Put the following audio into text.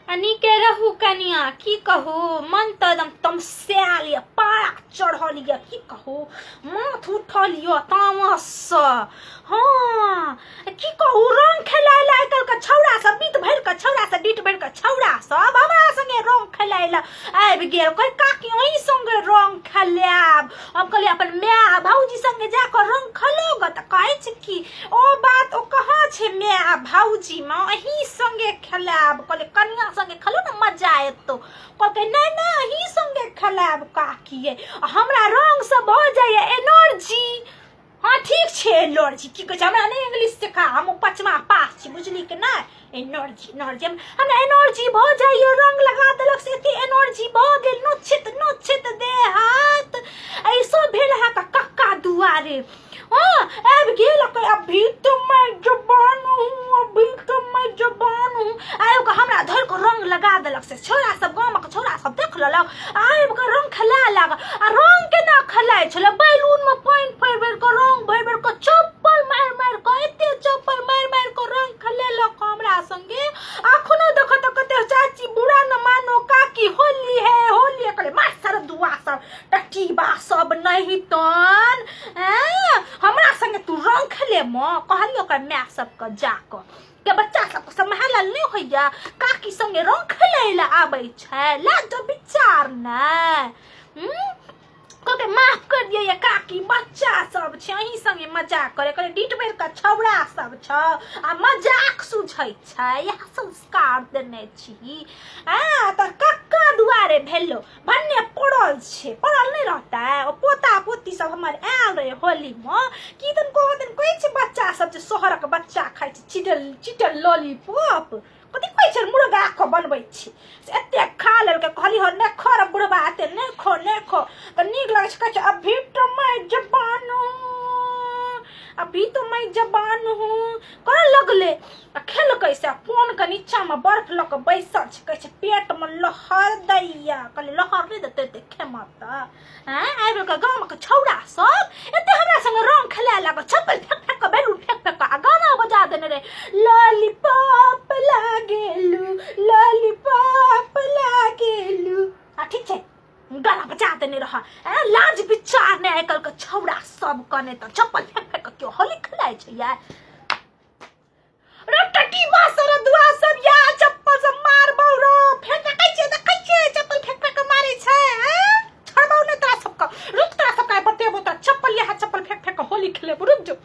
आ नीके रहू कनिया, की कहू, मन तऽ एकदम तमसायल यऽ, पारा चढ़ल यऽ, की कहू, माथ उठल यऽ तामससँ। हँ, की कहू, रंग खेलाय लए आइ काल्हिके छौड़ा सब, बीत भरिके छौड़ा सब, बीत भरिके छौड़ा सब हमरा संगे रंग खेलाय लए आबि गेल। कहै काकी अहीं संगे रंग खेलायब। हम कहलियै अपन माय आ भौजी संगे जाकऽ रंग खेलो गऽ। तऽ कहै छै कि ओ बात ओ कहाँ छै माय आ भौजीमे, अहीं संगे खेलायब। कहलियै कनिया संगे खेलो ने, मजा एतौ। कहलकै नहि नहि, अहीं संगे खेलायब काकी। हमरा रंगसँ भऽ जाइए एनर्जी। हँ ठीक छै, एनर्जी की कहै छै, हमरा नहि इंग्लिश सिखा, हम पचमा पास छी, बुझली कि नहि। एनर्जी एनर्जी, हमरा एनर्जी भऽ जाइए, रंग लगा देलक से एते एनर्जी भऽ गेल, नोचित नोचित देह हाथ। ऐसो भेल अहाँके कक्का दुआरे। हँ आबि गेल, अभी तो मैं जवान हूँ, अभी तो मैं जवान हूँ। आबि कऽ हमरा धरि कऽ रंग लगा देलक से छौड़ा सब, गामक छौड़ा सब देख लेलक, आबि कऽ रंग खेला लागल। आ रंग केना खेलाइ छलै, बैलूनमे पानि भरि भरि कऽ, रंग भरि भरि कऽ, चप्पल मारि मारि कऽ, एते चप्पल मारि मारि कऽ रंग खेलेलक हमरा संगे। अखनो देखत तऽ कते चाची बुरा न मानो काकी, होली है होली है। कहले मार सर दुआ सब टटीबा सब नहीं तन हमरा संगे तू रंग खेले म। कहलियै ओकर माय सबके जाकऽ के बच्चा सबके सम्हारल नहि होइया, काकी संगे रंग खेलै लए आबै छै, लाज विचार नहि। कहलकै माफ कर दियै ये काकी, बच्चा सब छै, अहीं संगे मजाक करे। कहले डीट भरि कऽ छौड़ा सब छ आ मजाक सुझै छै, इएह संस्कार देने छी। आ तऽ कक्का दुआरे भेलो भन्ने पड़ल छै, पड़ल नहि रहतै। ओ पोता पोती सब हमर आयल रहे होलीमे, की दन कह दन कहै छै बच्चा सब जे शहरक बच्चा खाइ छै चिटल चिटल लॉलीपॉप, कथी कहै छै मुर्गा के बनबै छी, से एते खा लेलकै। कहली हो नहि खो रे बुढ़बा, एते नहि खो नहि खो, तऽ नीक लगै छै। कहै छै अभी तो मैं जवान हूँ, अभी तो मैं जवान हूँ करऽ लगलै आ खेलकै से फोन के नीचा मे बर्फ लऽ कऽ बैसल छै। कहै छै पेट मे लहर दैया। कहलियै लहर नहि देतै तऽ खेमा तऽ आँय। आबि कऽ गामक छौड़ा सब एते हमरा संगे रंग खेलाय लागल, चप्पल फेंक फेंक कऽ, बैलून फेंक फेंक कऽ, आ गाना बजा देने रहे, लॉलीपॉप लागेलू लॉलीपॉप लागेलू। आ ठीक छै, गाना बजा देने रह। लाज विचार नहि आइ काल्हिके छौड़ा सब कने, तऽ चप्पल फेंक फेंक कऽ केओ होली खेलाइ छै यार। रे टटीबा सर दुआ सब या चप्पल से मारबौ रो, फेर देखै छियै देखै छियै चप्पल फेंक फेंक के मारै छै। हैं छोड़बौ नै तोरा सबके, रुक तोरा सबके आइ बतेबौ, तोरा चप्पल यहाँ चप्पल फेंक फेंक के होली खेलेबौ, रुक जो।